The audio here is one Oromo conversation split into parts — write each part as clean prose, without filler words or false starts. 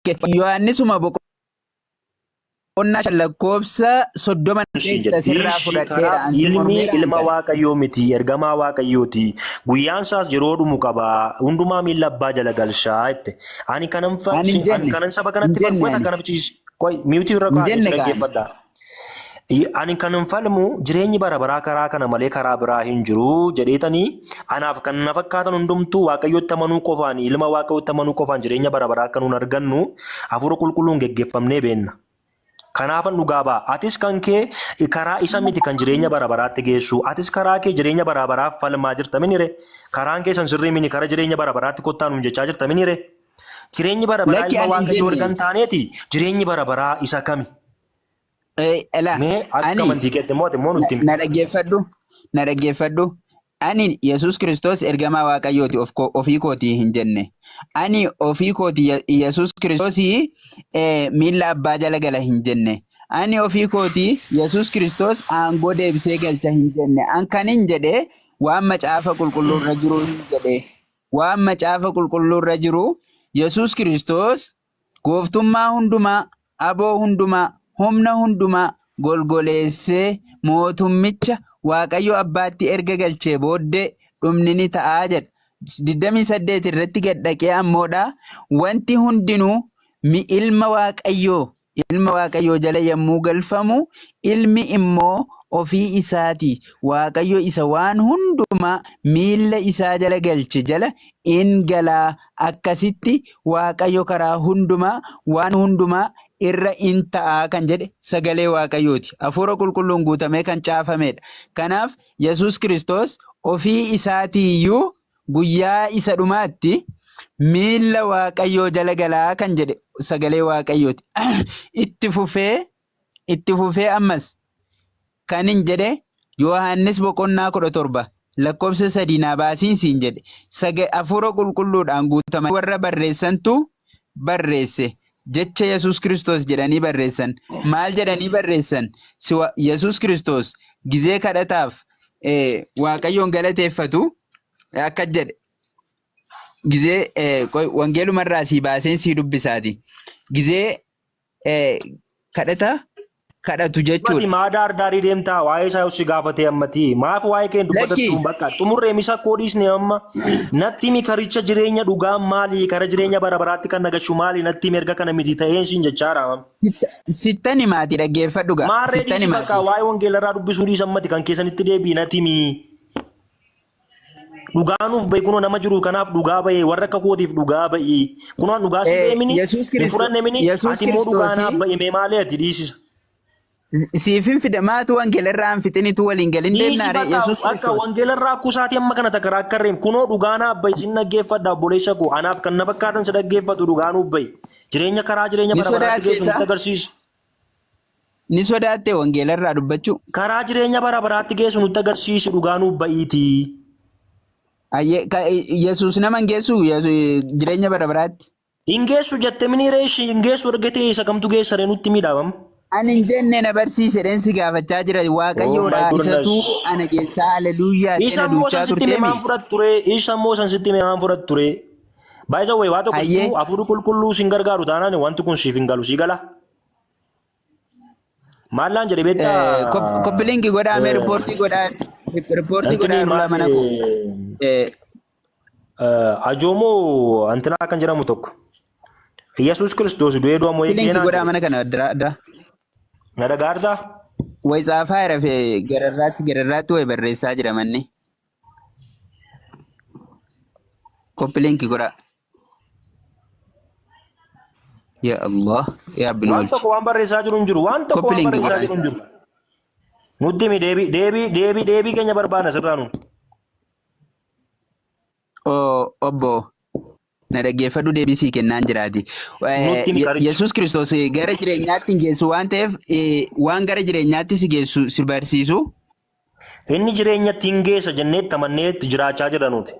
Yohaannisuma boqonnaa 5 lakkoofsa 30 Siin beekta jedhe. sirraa Ishi fudhadheera kanaaf ansi ilmi mormeera ilma an kana. Waaqayyoo miti, ergamaa Waaqayyooti. Guyyaan isaas yeroo dhumu qaba. Hundumaa miilla abbaa jala galchaa jette. Ani kanan fa- Ani hin si- ani jenne kanan saba hin kanatti jenne falmu ani. kana ciisi. Qoy miutii irra Hin kaa'anii si jenne kaani. dhaggeeffadha. Ani kanan falmu jireenyi bara baraa karaa kana malee karaa biraa hin jiru jedheetanii anaaf kan na fakkaatan hundumtuu Waaqayyotti amanuu qofaan ilma Waaqayyotti amanuu qofaan jireenya bara baraa akka nuun argannu hafuura qulqulluun geggeeffamnee beenna. Kanaafan dhugaa ba'a. Atis kan kee karaa isa miti kan jireenya bara baraatti geessu. Atis karaa kee jireenya bara baraaf falmaa jirta minire. Karaan keessan sirrii mini kara jireenya bara baraatti kottaa nuun jechaa jirta minire. Jireenyi bara baraa Lakki ilma ani hin Waaqayyoo jenne. erga hin taaneeti jireenyi bara baraa isa kami? Elaa Mee akka ani amantii keetti immoo ati immoo nutti himi. na dhaggeeffadhu na dhaggeeffadhu ani Yesuus Kiristoos ergamaa Waaqayyooti of koo- ofii kootii hin jenne ani ofii kooti Yesuus Kiristoosii miilla abbaa jala gala hin jenne ani ofii kooti Yesuus Kiristoos aangoo deebisee galcha hin jenne an kanin jedhe waan macaafa qulqulluu irra jiru hin jedhe waan macaafa qulqulluu irra jiru Yesuus Kiristoos Gooftummaa hundumaa, aboo hundumaa, humna hundumaa golgoleessee mootummicha Waaqayyo Abbaatti erga galchee booddee dhumni ni ta'a jedha. 28 irratti gad dhaqee ammoodha wanti hundinuu mi ilma Waaqayyoo Ilma Waaqayyoo jala yommuu galfamu, ilmi immoo ofii isaatii Waaqayyo isa waan hundumaa miilla isaa jala galche jala in gala, akkasitti Waaqayyo karaa hundumaa waan hundumaa irra in ta'a kan jedhe sagalee Waaqayyooti. Hafuura Qulqulluun guutamee kan caafamedha. Kanaaf Yesuus Kiristoos ofii isaatii iyyuu guyyaa isa dhumaatti miilla Waaqayyoo jala galaa kan jedhe sagalee Waaqayyooti. Itti fufee itti fufee ammas kan hin jedhe Yohaannis boqonnaa 17 lakkoofsa 3 naa baasiin siin jedhe. Saga hafuura qulqulluudhaan guutamanii warra barreessantu barreesse. Jecha Yesuus Kiristoos jedhanii barreessan. Maal jedhanii barreessan? Si Yesuus Kiristoos gizee kadhataaf Waaqayyoon galateeffatu akka jedhe gizee wangeelumarraa sii baaseen sii dubbisaati. Gizee kadhata kadhatu Ammati jechuudha. maa daar daarii deemtaa waa'ee isaa si gaafatee ammati maaf waa'ee kee hin Lakki dubbatattu bakka xumurree misa koo dhiisne amma natti himi karicha jireenya dhugaa maali kara jireenya bara baraatti kan nagashu maali natti himi erga kana miti ta'een siin jechaadha. Sittan himaati dhaggeeffadhu gaa. Maarree Sittan dhiisi bakka himaati. waa'ee wangeelarraa dubbisuu dhiisi ammati kan keessanitti deebi'i natti himi. Dhugaa nuuf ba'i kunoo nama jiru kanaaf dhugaa ba'e warra akka kootiif dhugaa ba'i. Kunoo an dhugaa si ba'e mini Yesuus hin Kiristo fudhanne mini Yesuus ati immoo dhugaa naaf Kiristoosii ba'i mee maalee ati dhiisisa. siifin fida maatu wangeela irraa hin fixinitu waliin galin Dhiisi deemnaare bakka Yesuus akka Kiristoos. wangeela irraa akkusaatii amma kana takka raakkarreen kunoo dhugaa naaf ba'i sin dhaggeeffadha obboleessa koo anaaf kan na fakkaatan si dhaggeeffatu dhugaa nuuf ba'i. Jireenya karaa jireenya Ni bara baraatti sodaatte geessu isaa? nutti agarsiisi. Ni sodaatte wangeela irraa dubbachuu? Karaa jireenya bara baraatti geessu nutti agarsiisi dhugaa nuuf ba'iitii. Ayyee, ka- Yesuus nama hin geessu jireenya bara baraatti. Hin geessu jette minii ree ishii hin geessu erga ta'e isa kamtu geessa ree nutti miidhaamam. Ani hin jenne na barsiise jedheen si gaafachaa jira. Oh my Waaqayyoodha goodness. isatu ana geessaa haleluuyaa Isa jedhee na immoo duuchaa san sitti hime turteemi. maan fudhattu ree? Isa immoo san sitti hime maan fudhattu ree? By the way waa tokko sitti Hayyee. himu hafuurri qulqulluu sin gargaaru taanaan wanti kun siif hin galu sii gala. Maallaan jedhe beektaa? Koppilinki godhaa mee riippoortii godhaa riippoortii Antini godhaa rulaa maal mana koo. Ajoomoo antinaa kan jedhamu tokko. Yesuus Kiristoos du'ee du'a mo'ee Koppilinki keenaan godhaa jedhe. mana kana adda adda. Na dhagaartaa? Way tsaafaa jira gararraatti gararraatti way barreessaa jira manni. Koppilinki godhaa. Ya Allah, yaa Rabbi nu Waan oolchi. tokko waan barreessaa jiru hin jiru. Waan tokko Copy waan link barreessaa godhaa. jiru hin jiru. Nutti himi deebii deebii deebii deebii keenya barbaadna sirraa nu. Oo, obbo, na dhaggeeffadhu deebii sii kennaan jiraati. Nutti himi karicha. Yesuus Kiristoos gara jireenyaatti hin geessu waan ta'eef waan gara jireenyaatti si geessu si barsiisu Inni jireenyatti hin geessa jennee itti amannee itti jiraachaa jirra nuti.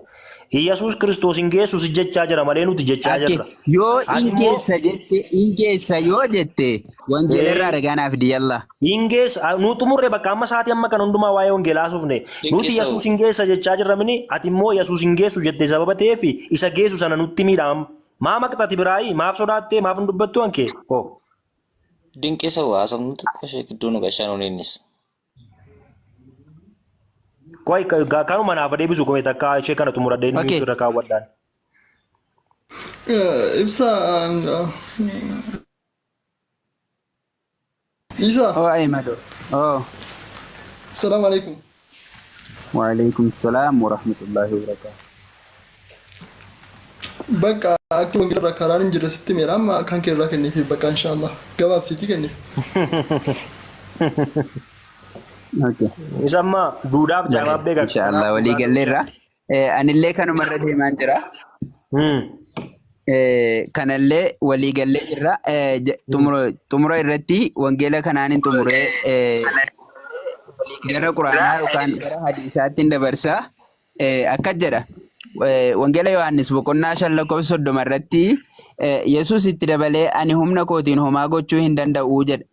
Iyyasuus Kiristoos hin geessu si jechaa jira malee nuti jechaa Ake jirra. yoo Ati in immoo geessa jette in geessa yoo jette wangeela irraa ee ragaa naaf fidi yalla. hin geessa nu xumurre bakka amma sa'aatii amma kan hundumaa waa'ee wangeelaa haasofne. Hin Nuti geessa Yesuus hin geessa jechaa jirra mini ati immoo Yesuus hin geessu jette sababa ta'eef isa geessu sana nutti miidha amma. Maa maqxati biraayi? Maaf sodaattee? Maaf hin dubbattu hankee? Oh. Dinqisa waa haasofnu xiqqoo ishee gidduu nu gashaa nuun innis. Qoy kanuma naaf deebisu kome takka ishee kana xumuradhee inni Okay. irra kaawwadhaan. Ibsa Isa Oh, Ahmad. Oh. Salaam alaikum. Waalaikum salaam wa rahmatullahi wa barakatuh. Bakka akka wangeela irraa karaan hin jirre sitti meera amma kan kee irraa kenniif bakka inshaallah gabaabsiitii kenniif. Okay. Isa amma duudhaaf jaamaa Bareeda. beeka. Inshaallah walii galleerra. Anillee kanumarra deemaan jira. Kanallee walii gallee jirra. Xumura irratti wangeela kanaan hin xumuree gara quraanaa yookaan gara hadiisaatti hin dabarsa. Akkas jedha. Wangeela Yohaannis boqonnaa 5 lakkoofsa 30 irratti Yesuus itti dabalee ani humna kootiin homaa gochuu hin danda'u jedha.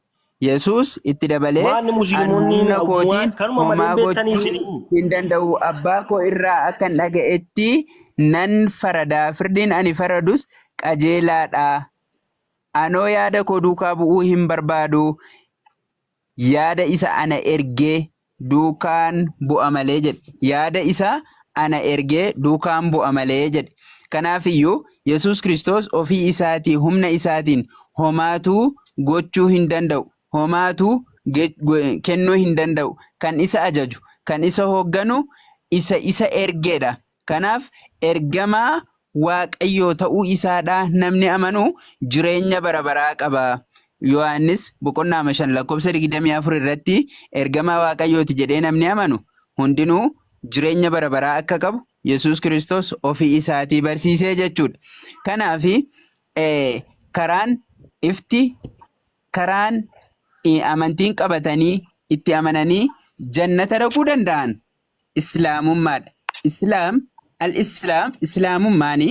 Yesuus itti dabalee Waan ani musliimonni humna kootiin kanuma malee homaa hin beektanii gochuu isin. hin danda'u. Abbaa koo irraa akkan dhaga'etti nan farada. Firdiin ani faradus qajeelaadha. Anoo yaada koo duukaa bu'uu hin barbaadu. Yaada isa ana ergee duukaan bu'a malee jedhe. Yaada isa ana ergee duukaan bu'a malee jedhe. Kanaafiyyuu Yesuus Kiristoos ofii isaatii humna isaatiin homaatuu gochuu hin danda'u. Homaatuu kennuu hin danda'u. Kan isa ajaju, kan isa hoogganu isa isa ergeedha. Kanaaf ergamaa Waaqayyoo ta'uu isaadhaa namni amanu jireenya bara baraa qaba. Yohaannis boqonnaa 5 lakkoofsa 24 irratti ergamaa Waaqayyooti jedhee namni amanu hundinuu jireenya bara baraa akka qabu Yesuus Kiristoos ofii isaatii barsiisee jechuudha. Kanaaf karaan ifti karaan amantiin qabatanii itti amananii jannata dhaquu danda'an Islaamummaadha. Islaam, al-Islaam, Islaamummaan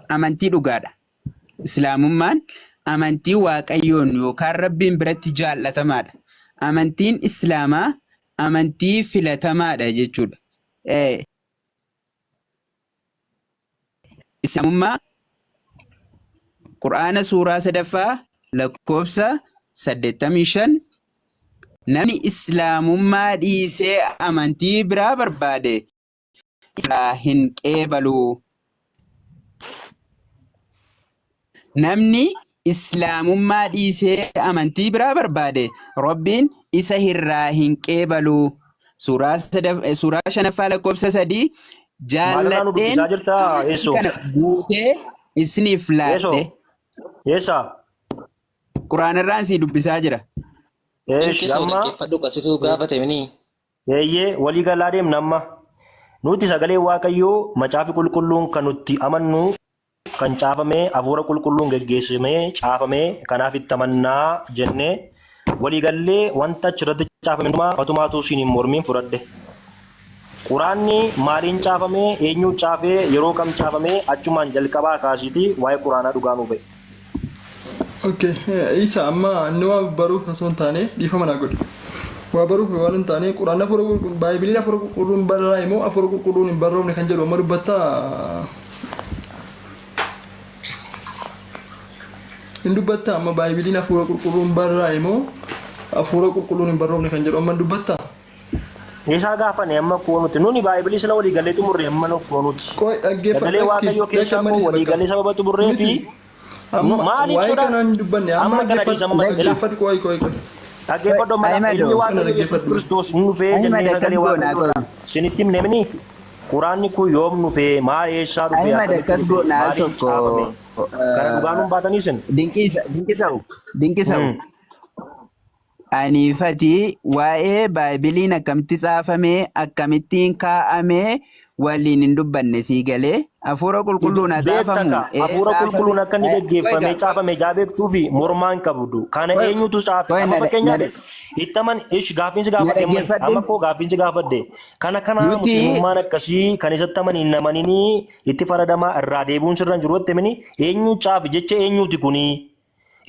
amantii dhugaadha. Islaamummaan amantii Waaqayyoon yookaan Rabbiin biratti jaallatamaadha. Amantiin Islaamaa amantii filatamaadha jechuudha. Islaamummaa Qur'aana suuraa sadaffaa lakkoofsa 85 namni Islaamummaa dhiisee amantii biraa barbaade irraa hin qeebalu. Namni Islaamummaa dhiisee amantii biraa barbaade Rabbiin isa irraa hin qeebalu. Suuraa suuraa shanaffaa lakkoofsa 3 Maalirraa nu jaalladheen dubbisaa jirta amantii eessoo? kana guutee isiniif Eessoo? laadhe. Eessa? Quraanarraan sii dubbisaa jira. Eesh Dinqisoo amma dhaggeeffadhu qasituu gaafate minii. eeyyee walii galaa deemna amma. Nuti sagalee Waaqayyoo macaafi qulqulluun kan nutti amannu kan caafame hafuura qulqulluun geggeessamee caafame kanaaf itti amannaa jennee walii gallee wanta achirratti caafame hundumaa matumaatu siin hin mormiin fudhadhe. Quraanni maaliin caafame eenyuu caafee yeroo kam caafame achumaan jalqabaa kaasiitii waa'ee quraanaa dhugaa nuu ba'i. Okay, Isa amma inni waa baruuf osoo hin taane dhiifama naa godhi. Waa baruuf waan hin taane quraan hafuura qulqulluu baaybiliin hafuura qulqulluun barraa'e moo hafuura qulqulluun hin barroofne kan jedhu amma dubbattaa hin dubbattaa amma baaybiliin hafuura qulqulluun barraa'e moo hafuura qulqulluun hin barroofne kan jedhu amma dubbattaa. Isaa gaafane amma koo nuti nuni baaybilii sila walii galee xumurre amma nu koo nuti. Qoy dhaggeeffadhu Sagalee lakki Waaqayyoo lakki keessaa amma koo dhiisi walii bakka. galee sababa xumurree fi Miti amma maaliif waa'ee sodaa kanaan hin dubbanne amma amma kana dhiisa dhaggeeffadhu amma ila dhaggeeffadhu qoy qoy qoy. dhaggeeffadhu amma Ahimad ilmi Kana Waaqayyo Yesuus dhaggeeffadhu. Kiristoos hin dhufee Ahimad jennee akkas sagalee goonaa Waaqayyoo irraa qoy. isinitti himne mini quraanni kun yoom dhufee maal eessaa dhufee Ahimad akkamitti akkas dhufee goonaa al maaliin tokko caafame kana dhugaa nuun baatanii isin. dinqisa dinqisa'u dinqisa'u. Aniifati waa'ee Baaybiliin akkamitti caafame, akkamittiin kaa'ame waliin hin dubbanne sii galee. Hafuura qulqulluun haa Beekta caafamu. ka Ee hafuura caafame. qulqulluun akka inni Qoy geggeeffamee gaa caafame ijaa beektuu fi mormaa hin qabdu. Kana qoy eenyutu caafe? qoy Amma na fakkeenyaaf na itti aman ish gaaffiin si na gaafadhe ammani. dhaggeeffadhu. Amma koo gaaffiin si gaafadhe. Kana kana Nuti musliimummaan akkasii kan isatti amanii hin amaninii itti faradamaa irraa deebi'uun sirra hin jiru jette mini eenyu caafe jecha eenyuuti kunii?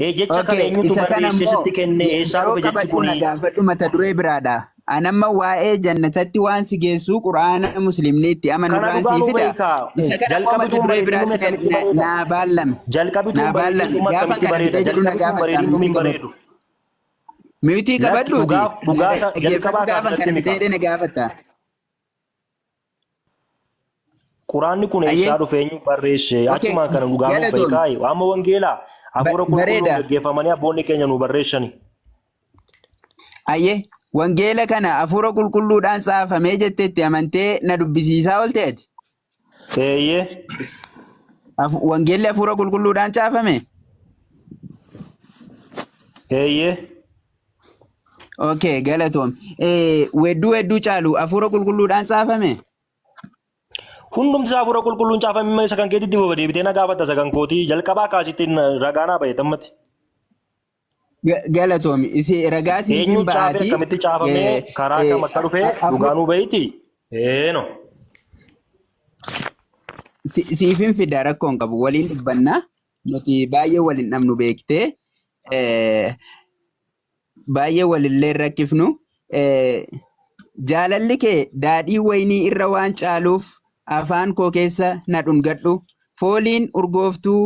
Ee jecha kana Okay, eenyutu isa kana barreessee immoo sitti kenne? Eessaa yeroo dhufe jechi qabadhu na kuni? gaafadhu mata duree biraadha. Anamma waa'ee jannatatti waan si geessu Qur'aana muslimni itti amanu Kana irraan dhugaa sii nuu fida. beekaa. Isa kana immoo mata Jalqabituun duree bareedin dhumi biraatti akkamitti bareeda? naa baallame. Jalqabituun Naa bareedin baallame. dhuma Gaafa akkamitti kana bareeda? fidee jedhu na Jalqabituun gaafatta bareedin dhumi miyuutii hin qabadhu. bareedu. Miyuutii Lakki qabadhuuti. dhugaa Na dhugaa isa dhaggeeffadhu jalqabaa gaafa kaasi kana natti fidee himi jedhe na gaafatta. Quraanni kun Ayyee. eessaa dhufe eenyu barreesse? Okay. Achumaan kana dhugaa nuuf Galatoomi. beekaa. Amma wangeelaa hafuura qulqulluun Bareeda. gaggeeffamanii abboonni keenya nu barreessani. Ayyee. Wangeela kana hafuura qulqulluudhaan tsaafamee jetteetti amantee na dubbisiisaa oolte ati. Eeyyee. Wangeelli hafuura qulqulluudhaan caafame? Eeyyee. Okay, galatoom. Weedduu weedduu caalu hafuura qulqulluudhaan tsaafame? Hundumti isaa hafuura qulqulluun caafame isa kan keetitti boba deebitee na gaafatta isa kan kootii jalqabaa kaasitti ragaa naa bahe tammati. Galatoomi. Isi ragaa siif Eenyu hin caafe ba'aati. akkamitti caafamee karaa kam akka dhufe dhugaa nuu bahiti? Eeno. Siif hin fida rakkoo hin qabu. Waliin dubbanna. Nuti baay'ee waliin dhabnu beektee. Baay'ee walillee hin rakkifnu. Jaalalli kee daadhii wayinii irra waan caaluuf afaan koo keessa na dhungadhu. Fooliin urgooftuu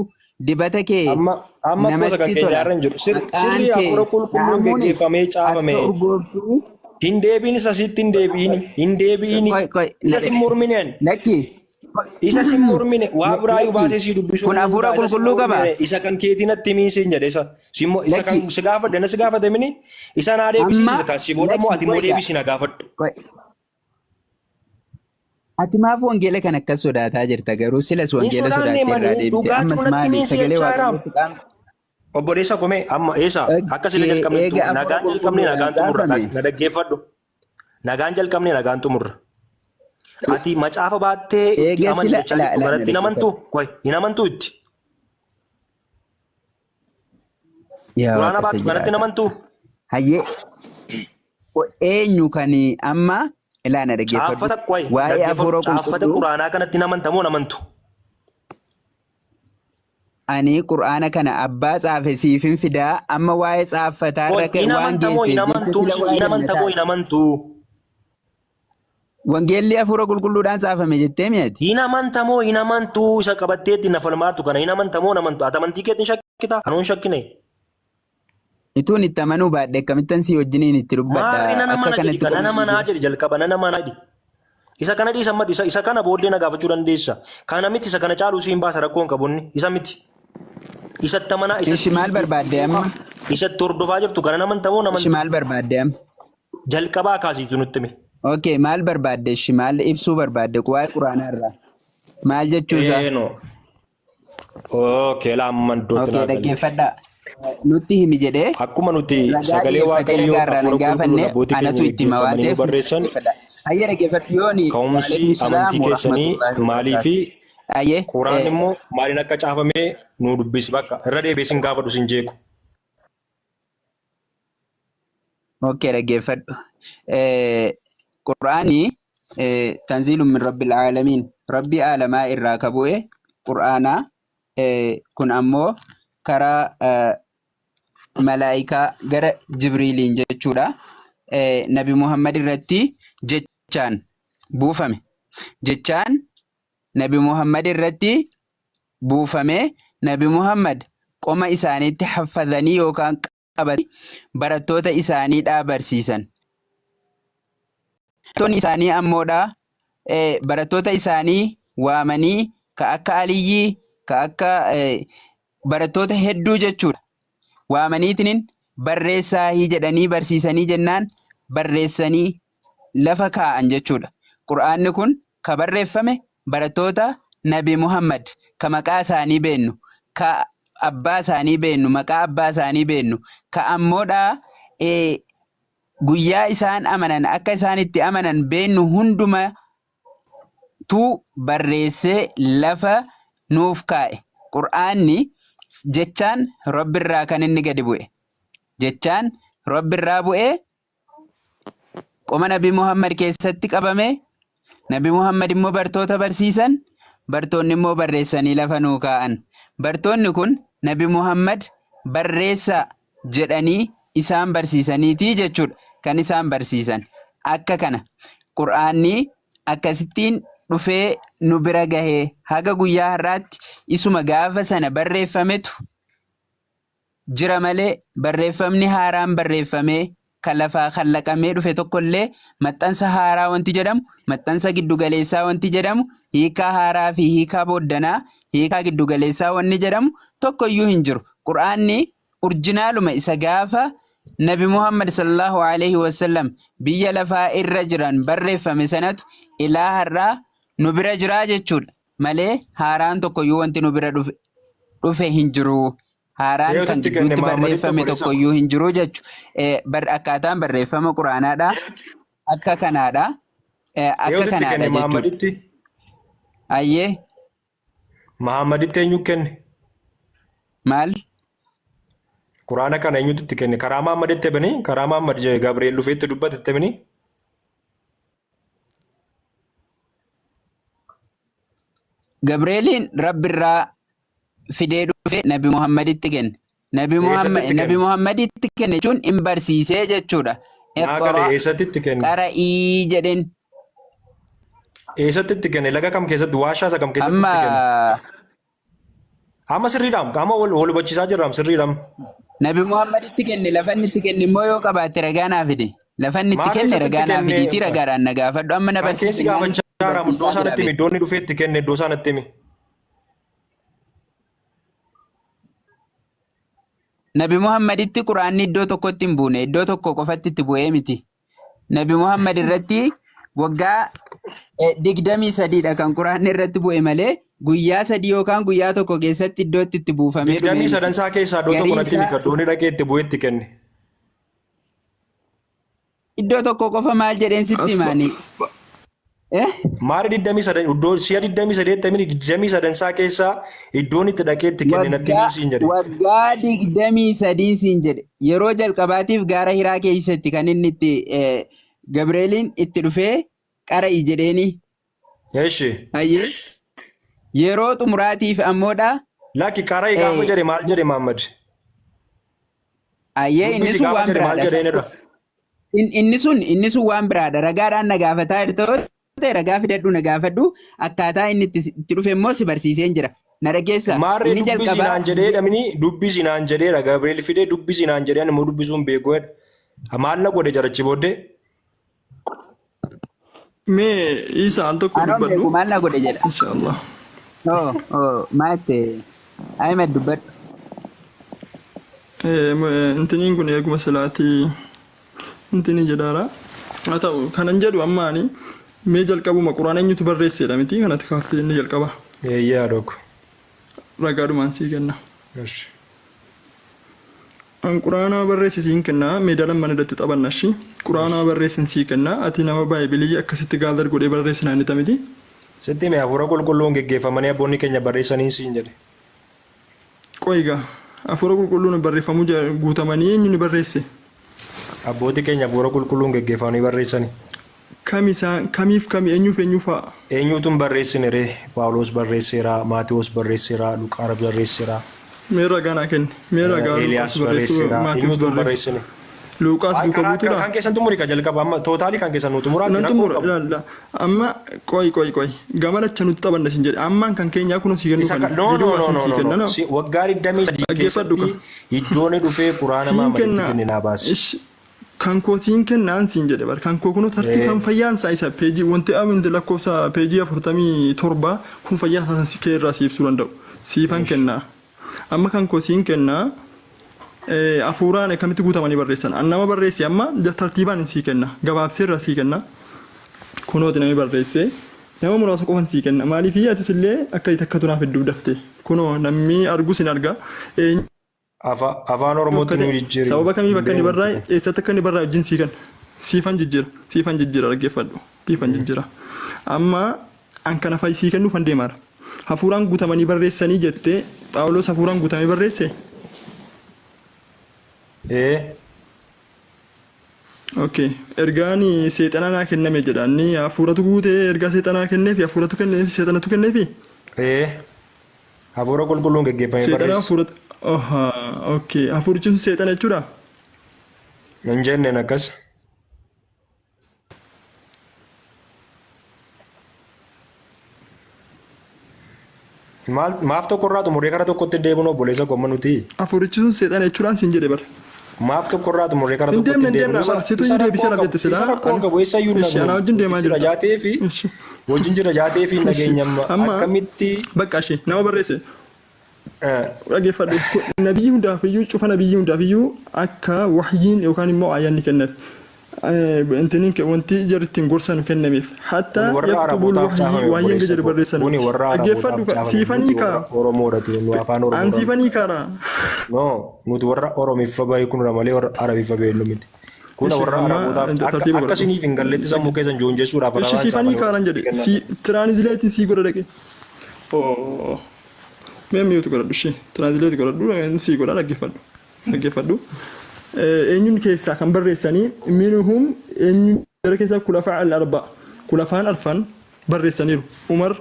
dibata kee Amma amma gosa kan namatti keenya tola. irra hin jiru. Maqaan Sirrii kee hafuura qulqulluun dhaamuunis geggeeffamee akka caafame. urgooftuu Hin deebiin isa sitti hin deebi'in. Hin deebi'in. Qoy qoy Isa sin mormine ani. Lakki. Isa sin mormine waa biraayyuu baasee si dubbisuu Kun hin hafuura danda'a. Isa sin qulqulluu qaba. mormine. Isa kan keetii natti himii siin jedhe isa. Si immoo isa Lakki. kan si gaafadhe na si gaafate mini isa naa deebisii Amma isa kan si booda immoo lakki ati immoo qoy gaa. deebisii na gaafadhu. Qoy. Ati maaf wangeela kana akkas sodaataa jirta garuu silas Hin wangeela sodaanne sodaattee irraa mani deebite dhugaa ammas jiru natti maali himii si sagalee jechaa jira. waaqayyootti qaama Obboleessa komee amma eessa akka sila Okkee jalqabnettu eega hafuura nagaan jalqabne qulqulluudhaan nagaan xumurra caafame na dhaggeeffadhu. Nagaan jalqabne nagaan xumurra. Ati macaafa baattee itti eega amani sila jechaa la jirtu la na kanatti hin amantuu? dhaggeeffadhu. Qoy hin amantuu itti? Yaa Quraana waaqa isa baattu kanatti hin jiraata. amantuu? Hayyee eenyu kan amma ilaa na dhaggeeffadhu. Caaffata qoy Waa'ee dhaggeeffadhu hafuura caaffata qulqulluu quraanaa kanatti hin amantamoo hin amantu? Ani qur'aana kana abbaa tsaafe siifin fidaa amma waa'ee tsaaffataa Qoy irra hin waan amantamoo hin geesseef jecha amantuu sila hin waa'ee amantamoo jannataa hin amantuu? Wangeelli hafuura qulqulluudhaan tsaafame jettee mi'ati. Hin amantamoo hin amantuu isa qabattee ittiin na falmaartu kana hin amantamoo hin amantu ati amantii keetiin shakkita anoo hin shakkine. Ituun itti amanuu baadhe akkamittan sii wajjiniin itti dubbadha Maarri nan akka amana jedhi kanatti ka nan qoma amanaa jedhi jalqaba nan amanaa jedhi. Isa kana dhiisa ammati isa kana booddee na gaafachuu dandeessa. Kana miti isa kana caaluu siin baasa rakkoo hin qabu inni isa miti. Isatti amanaa Ishi isatti maal barbaadde amma? isatti hordofaa jirtu kana nan amantamoo hin Ishi amantu. maal barbaadde amma? Jalqabaa kaasiitu nutti hime. Okay, maal barbaadde ishi maal ibsuu barbaadde waa'ee quraanaa irraa? Maal jechuu isaa? Eenoo. Okay, laa amma iddootti Okay, naa galte. dhaggeeffadhaa. Nutti himi jedhee Akkuma nuti ragaa sagalee dhiyeeffatee Waaqayyoo ragaa irraa hafuura nan qulqulluun gaafanne abbootii keenya anatu itti hima waan geggeeffamanii nu ta'eef barreessan dhaggeeffadha. Hayyee dhaggeeffadhu yooni ka'umsi waalaikum salaam amantii keessanii warahmatullahi maalii wabarakaatu. fi Hayyee quraan immoo maaliin akka caafame nu dubbisi bakka irra deebi'ee sin gaafadhu sin jeequ. Okay, dhaggeeffadhu. Qur'aani tanziilun min rabbil aalamiin rabbii aalamaa irraa ka bu'e qur'aana kun ammoo karaa malaayikaa gara Jibriiliin jechuudha. Nabi Muhammad irratti jechaan buufame. Jechaan Nabi Muhammad irratti buufame Nabi Muhammad qoma isaaniitti haffazanii yookaan qabatanii barattoota isaanii dhaa barsiisan. Barattoonni isaanii ammoo dhaa barattoota isaanii waamanii ka akka Aliyyii ka akka barattoota hedduu jechuudha. Waamaniitinin barreessaahii jedhanii barsiisanii jennaan barreessanii lafa kaa'an jechuudha. Qur'aanni kun ka barreeffame barattoota Nabi Muhammad ka maqaa isaanii beennu, ka abbaa isaanii beennu, maqaa abbaa isaanii beennu, ka ammoodha guyyaa isaan amanan akka isaan itti amanan beennu hunduma tu barreessee lafa nuuf kaa'e. Qur'aanni jechaan Rabbirraa kan inni gadi bu'e. Jechaan Rabbirraa bu'ee qoma Nabi Muhammad keessatti qabame. Nabi Muhammad immoo bartoota barsiisan, bartoonni immoo barreessanii lafa nuu kaa'an. Bartoonni kun Nabi Muhammad barreessaa jedhanii isaan barsiisaniitii jechuudha kan isaan barsiisan. Akka kana Qur'aanni akkasittiin dhufee nu bira gahee haga guyyaa har'aatti isuma gaafa sana barreeffametu jira malee barreeffamni haaraan barreeffamee kan lafaa kallaqamee dhufe tokkollee maxxansa haaraa wanti jedhamu, maxxansa giddugaleessaa wanti jedhamu, hiikaa haaraa fi hiikaa booddanaa, hiikaa giddugaleessaa wanni jedhamu tokkoyyuu hin jiru. Qur'aanni urjinaaluma isa gaafa Nabi Muhammad sallallahu alaihi wasallam biyya lafaa irra jiran barreeffame sanatu ilaa har'aa nu bira jiraa jechuudha malee haaraan tokkoyyuu wanti nu bira dhufe hin jiru. Haaraan kan Eeyyotitti kenne gidduutti Mahaammaditti barreeffame obboleessa koo. tokkoyyuu hin jiru jechu. Akkaataan barreeffama Quraanaadha. Akka kanaadha. Akka Eeyyotitti kanaadha kenne jechuudha. Mahaammaditti. Ayyee Mahaammaditti eenyu kenne? maal? Quraana kana eenyutu itti kenne? Karaa Mahaammaditti ebini? Karaa Mahaammad Gabriel dhufee itti dubbate itti ebini? Gabreeliin Rabbi irraa fidee dhufe Nabi Muhammaditti kenne. Nabi Eessatti Muhammad itti Nabi kenne? Muhammaditti kenne jechuun hin barsiisee jechuudha. Naa gale Iqra eessatti itti kenne? qara'ii jedheen. Eessatti itti kenne? Laga kam keessatti? Waashaa isa kam keessatti Amma itti kenne? Amma sirriidhaam. Amma wal hubachiisaa jirraam sirriidhaam. Nabi Muhammaditti kenne lafa inni itti kenne immoo yoo qabaatte ragaa naa fidi. Lafa inni itti Maal kenne eessatti itti ragaa naa kenne? fidiitii ragaadhaan na gaafadhu. Amma na Kan keessi barsiisi naan gaafachaa jiraam. Iddoo barsiisaa isaan jira itti himi. beektu. Iddoo inni dhufee itti kenne iddoo isaan itti himi. Nabi Muhammaditti Quraanni iddoo tokkotti hin buune, iddoo tokko qofatti itti bu'ee miti. Nabi Muhammad irratti waggaa 23dha kan Quraanni irratti bu'e malee guyyaa 3 yookaan guyyaa tokko keessatti iddootti itti buufamee dhume Digdamii miti. sadan isaa keessaa iddoo tokko Garii natti himi isaa ka iddoo inni dhaqee itti bu'ee itti kenne. Iddoo tokko qofa maal jedheen sitti As himaani? Eh? Maari 23 iddoo si'a 23 mini 23 isaa keessaa iddoon itti dhaqee itti kenne natti Waggaa himuu siin jedhe. waggaa 23 siin jedhe. Yeroo jalqabaatiif gaara Hiraa keessatti kan inni itti Gabreeliin itti dhufee qara'i jedheeni. Eshi. Hayyee. Yeroo xumuraatiif ammoodha. Lakki qara'i gaafa jedhe maal jedhe Mahammad? Hayyee inni Dubbisi sun gaafa waan jedhe maal biraadha. jedheen irra? Inni sun waan biraadha. Ragaadhaan na gaafataa jirta yoo ta'e ragaa fidadhu na gaafadhu. Akkaataa inni itti dhufe immoo si barsiiseen jira. Na dhageessa. Maarree Inni dubbisi jalqabaa naan jedhee dhamini dubbisi naan jedheera. Gabriel fidee dubbisi naan jedhee ani immoo dubbisuu hin beeku jedha. Maal na godhe jarachi booddee? Mee Isa al tokko Anoon dubbadhu. beeku maal na godhe jedha. Inshallah. Oh, oh, maal itti Ahmed dubbadhu. Intiniin kun eeguma silaatii intinii jedhaara. Haa ta'u kanan jedhu amma ani mee jalqabuma quraana eenyutu barreesseedha miti kanatti kaaftee inni jalqaba Eeyyee haadhoo ko. ragaadhumaan sii kenna. Eshi. An quraana barreesse siin kenna meedaa lamman irratti taphanna ishi. Quraana barreessen sii kenna ati nama baaybilii akkasitti gaazar godhee barreesse naan jetta miti. Sitti hime hafuura qulqulluun geggeeffamanii abboonni keenya barreessaniin siin jedhe. Qoyi gaa hafuura qulqulluun barreeffamuu guutamanii eenyu ni barreesse? Abbooti keenya hafuura qulqulluun geggeeffamanii barreessani. Kami isaan kamiif kami eenyuuf eenyuu fa'a? Eenyuutu hin barreessine ree? Phaawulos barreesseera, Maatewos barreesseera, Luqaas barreesseera, Mee ragaa naa kenni. Mee ragaa Eeliyaas Luqaas barreessuu barreesseera. Maatewos Eenyuutu hin barreesse. barreessine? Luqaas Ay, duuka karaa buutuudha? kan keessan xumuri ka jalqaba amma tootaalii kan keessan nu xumuraati Nan rakkoo hin xumura qabu. ilaalla. Amma qoyi qoyi qoyi. Gama lacha nutti taphanna sin jedhe. Ammaan kan keenyaa kunoo sii kennuu Isa kana. ka no no Viidiyoo no asin no sii no kenna no no. si waggaa 23 Dhaggeeffadhu ka. keessatti iddoon dhufee quraana Siin Mahammaditti kenna. kenne naa baasi. Ish kan koo siin kennaan siin jedhe bar. Kan koo kunoo tartii Ee kan fayyaan isaa isa peejii wanti aminte lakkoofsa peejii 47 kun fayyaa isaa si kee irraa si ibsuu danda'u. Siifan ish kennaa. Amma kan koo siin kennaa. Hafuuraan akkamitti guutamanii barreessan. An nama barreesse amma tartiibaan hin sii kenna. Gabaabsee irra sii kenna. Kunooti namni barreesse. Nama muraasa qofan sii kenna. Maaliif atis illee akka takkatu naaf hedduu dafte. Kunoo namni argus hin arga. Eenyu Afaan akka Oromootti nu ta'e jijjiiri. sababa kamiif akka inni Hin barraa'e beeknu. eessatti akka inni barraa'e wajjin sii kenna. Siifan jijjiira. Siifan jijjiira dhaggeeffadhu. Siifan jijjiira. Amma an kana fa'i sii kennuufan deemaara. Hafuuraan guutamanii barreessanii jettee Phaawulos hafuuraan guutamee barreesse? Ee. Okay. Ergaan seexanaa naa kenname jedha. Inni hafuuratu guutee ergaa seexanaa kenneefi hafuuratu kenneefi seexanatu kenneefi? Ee. Hafuura qulqulluun geggeeffamee Seexana barreesse. hafuuratu. Oha, okay. Hafuurichi sun seexana jechuudha? Hin jenneen akkas. Maal maaf tokkorraa xumurree kara tokkotti deebinu obboleessa koo amma nuti? Hafuurichi sun seexana jechuudhaan siin jedhe bar. Maaf tokkorraa xumurree kara Hin tokkotti deemna hin deebinu? deemna Isa bar situ isa iyyuu rakkoo deebiseera hin qabu. jette Isa silaa rakkoo hin an qabu. Eessa iyyuu hin ishi anaa dhaqnu. wajjin deemaa Wajjin jira jirta. jaatee fi Ishi wajjin jira jaatee fi ishi nageenya amma amma akkamitti bakka ishee nama barreesse eh, dhaggeeffadhu nabiyyi hundaaf iyyuu cufa nabiyyi hundaaf iyyuu akka wahyiin yookaan immoo ayyaanni kennaaf. Intiniin wanti jarri ittiin gorsan kennameef. Hatta Kun warra yaktubul Arabootaaf wahyii caafame wahyii hanga obboleessa jedhu koo. barreessan. Kuni warra Dhaggeeffadhu Arabootaaf caafame. siifanii Nuti kaa. warra Oromoodhati. Nu afaan An Oromoodhaan. siifanii kaara. No, nuti warra Oromiffa beeknudha malee warra Arabiffa beeknu miti. Kuna Ishi warra amma Arabootaaf akka tartiiba akka godhadhu. isiniif hin galletti sammuu keessan joonjessuudhaaf Ishi arabaan siifanii caafame kaaran jedhe. kennan. Si tiraanzileetiin sii godha dhaqe. Oh. Mee mute godhadhu ishee. Translate godhadhu sii godha dhaggeeffadhu. Dhaggeeffadhu. Eenyuun keessaa kan barreessanii minhum eenyuun jara keessaa kulafaa al-arba kulafaan arfan barreessaniiru. Umar,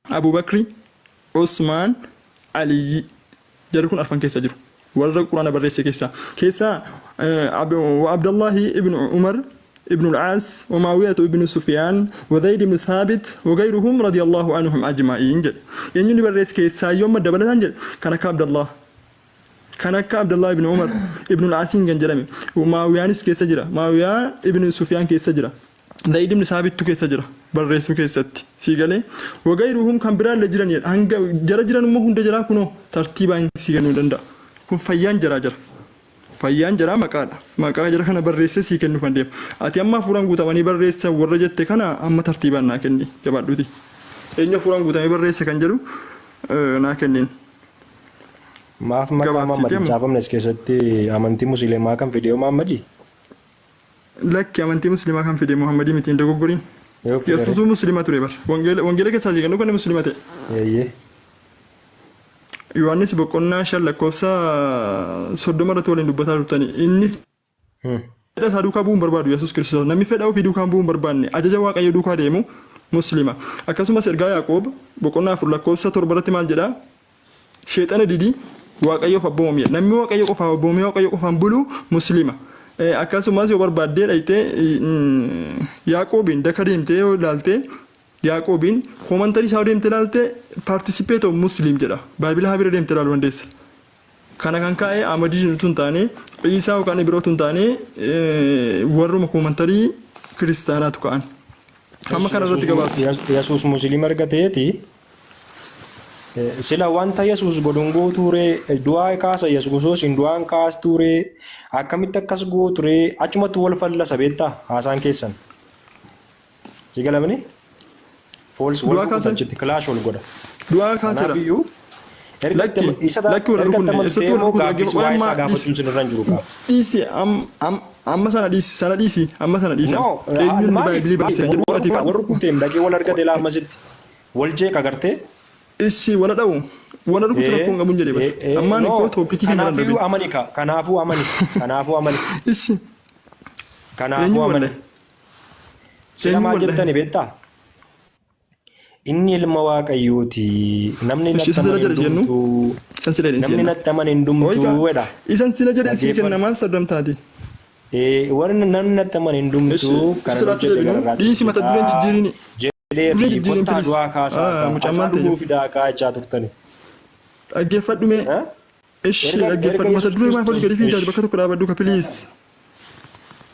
Abubakri, Usmaan, Aliyyi. Jarri kun arfan keessa jiru. Warra Quraana barreesse keessaa. Keessaa wa Abdallahi ibn Umar ibn al-Aas wa Maawiyatu ibn Sufyaan wa Zayd ibn Thaabit wa gayruhum radiyallahu anhum ajma'iin jedhe. Eenyu ni barreesse keessaa yoo amma dabalataan jedhe kan akka Abdallah kan akka Abdallah ibn Umar ibn al-Aasiin kan jedhame Maawiyaanis keessa jira. Maawiyaa ibn Sufyaan keessa jira. Zayd ibn Saabittu keessa jira barreessuu keessatti. Sii galee wagayruhum kan biraallee jiran jedha. Hanga jara jiran immoo hunda jaraa kunoo tartiibaan sii kennuu danda'a. Kun fayyaan jaraa jira. Fayyaan jaraa maqaadha. Maqaa jara kana barreessee sii kennuufan deema. Ati amma hafuuraan guutamanii barreessan warra jette kana amma tartiibaan naa kenni jabaadhuuti. Eenyu hafuuraan guutamee barreesse kan jedhu naa kenniin. Maaf maqaa Gabaabsitee Muhammad hin amma. caafamne as keessatti amantii musliimaa kan fide yoo Muhammadi? Lakki amantii musliimaa kan fide Muhammadii miti hin dogoggoriin. Yoo fidere. Yesuutuu muslima ture bar. Wangeela wangeela keessaa sii kennu kan muslima ta'e. Eeyyee. Yohaannis boqonnaa 5 lakkoofsa 30 irratti waliin dubbataa turtani. Inni fedha isaa duukaa bu'uu hin barbaadu Yesuus Kiristoos. Namni fedha ofii duukaa bu'uu hin barbaanne ajaja Waaqayyo duukaa deemu muslima. Akkasumas ergaa Yaaqoob boqonnaa 4 lakkoofsa 7 irratti maal jedhaa? Sheexana didi Waaqayyoof abboomami jedha. Namni Waaqayyo qofaaf abboomamee Waaqayyo qofaan bulu Muslima. Akkasumas yoo barbaaddee dhayxee Yaaqoobiin daka deemtee yoo ilaalte Yaaqoobiin koomantarii isaa yoo deemtee ilaalte participate of Muslim jedha. Baayibila haa bira deemtee ilaaluu dandeessa. Kana kan kaa'e Ahmadiin utuu hin taane Iisaa yookaan Ibiroo utuu hin taane warruma koomantarii kiristaanaatu ka'an. Amma kana irratti gabaabsi. Yesuus Musliima erga ta'eeti Sila wanta Yesuus godhu hin gootuu ree? Du'aa kaasa Yesuus hin du'aan kaastuu ree? Akkamitti akkas gootu ree? Achumatti wal fallasa beektaa haasaan keessan. Si galamni? Fools wal Du'aa rukuta kaasan? achitti kilaash wal godha. Du'aa kaaseera. Kanaafiyyuu erga Lakki itti isa lakki wal erga itti rukunne amantee eessatti wal immoo rukutu gaaffii dhaggeeffadhu waa'ee amma isaa dhiisi gaafachuun sinirra hin jiru qaaba. dhiisi amma sana dhiisi sana dhiisi amma sana dhiisi No, eenyuun maaliif baay'ee maaliif barreesse kan jedhu ati wal rukuteem dhaqee wal argate laa ammasitti. Wal jeeqa gartee. Ishi wala dha'u wala rukutu rakkoo hin qabun jedhe bar. Ammaan No ikkoo toopikii keenya irra hin kanaafiyyuu darbin. amani ka kanaafuu amani kanaafuu amani Ishi kanaafuu eenyu amani wallahi sila eenyu maal wallahi. jettani beektaa inni ilma waaqayyooti namni Ishi natti isa sila amane jedhe hin si jennu dhumtu isan sila jedhe si namni jenna. natti amane hin Hoy dhumtu kaa jedha isan sila jedhe si dhaggeeffadhu kenna maal saddamtaati. Warri namni natti amane hin Ishi dhumtu isa kanan silaatti hojjedhe deebinu gararraatti dhiisi mata dureen hojjetaa jijjiirini. Duree jedheeti jijjiirin kottaa please. du'aa kaasaa Ah kaa mucaan maal Hacaaluu ta'e nuu fidaa kaa jechaa turtani. Dhaggeeffadhu mee. Eh? Ishi Erga erga dhaggeeffadhu mata Yesuus duree maaf olii Kiristoos gadi fiidaa ish bakka tokko dhaabadhu ka please.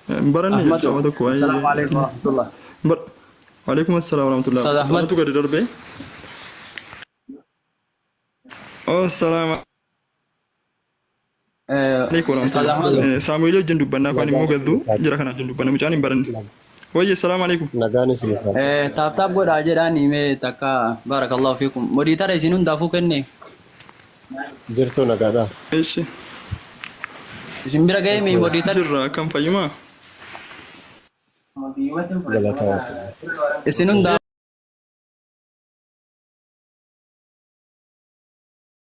Hin baranne Ahmadu, jechuudha tokko Assalamu waa'ee alaikum warahmatullah. Bar Waalaikum assalam warahmatullah. Ustaz Ahmad, Anatu gadi darbe. Oh, salaam alaikum Ustaz warahmatullah. Ahmadu, Saamu'eel wajjin dubbannaa afaan immoo Nagaan gadduu isiniif haa jira kana wajjin dubbanna mucaan hin baranne. Wayye salaam alaikum. Nagaan isiniif haa ta'u. Taap taap godhaa jedhaan himee takka barakallahu fiikum. Modiitara isin hundaafuu kenne Jirtuu nagaadhaa? Eshi isin bira ga'ee mi modiitara jirra akkam fayyumaa? Galata Waaqayyo. isin hundaa